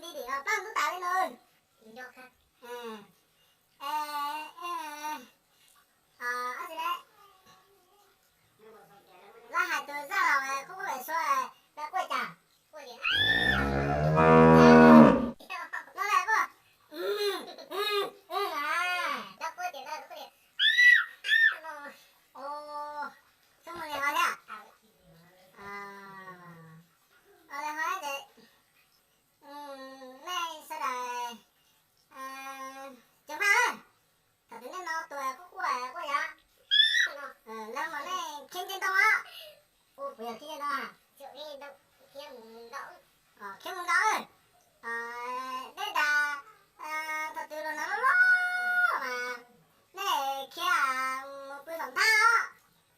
ti tim no plab ntub tas li no. Lawv hais tus zaj laus qub qub pem suav lawv quaj cas? Quaj tias, no lawv quaj, lawv quaj tias, no, xub mus li ho thiab. Li ho ces nej sawv daws ceev faj. Thaum twg nej hnov tus quaj quaj quaj yom, lawv mas nej khiav nce ntoo os. Ua puas yog khiav nce ntoo? Khiav mus ntau. Dej das, thaum twg los hnov loj loj mas nej khiav mus pw saum nthab os.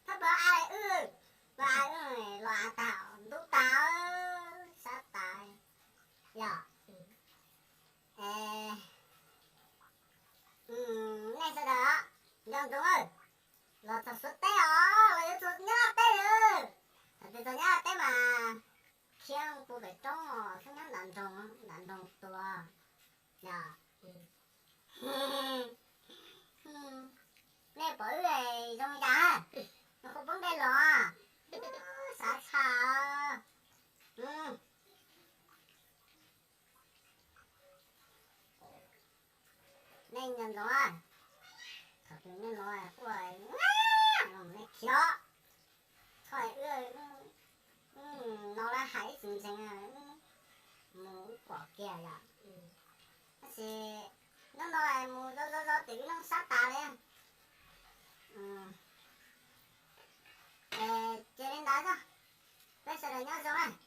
Thab plaws a wb, plaws a wb los av tag ntub tas, sab tas yom. Nej sawv daws nco ntsoov, los txog Suav teb os los yuav txog nyob teb lawm. Thaum twg txog nyob teb mas khiav pw pem roob, khiav nyob nram nroog, nram nroog tuag. Nej pom wb zoo li cas? Nws qhuav poob dej los, xav tshaj. Nej nco ntsoov, thaum twg nej hnov quaj, nej khiav, txhob wb no lawv hais ib txwm ntseeg, mus wb pom kiag yom. Tab sis hnub no mus zov zov zov tim wb lub sab tas li. Ces li ntawd xwb, peb sawv daws nyob zoo.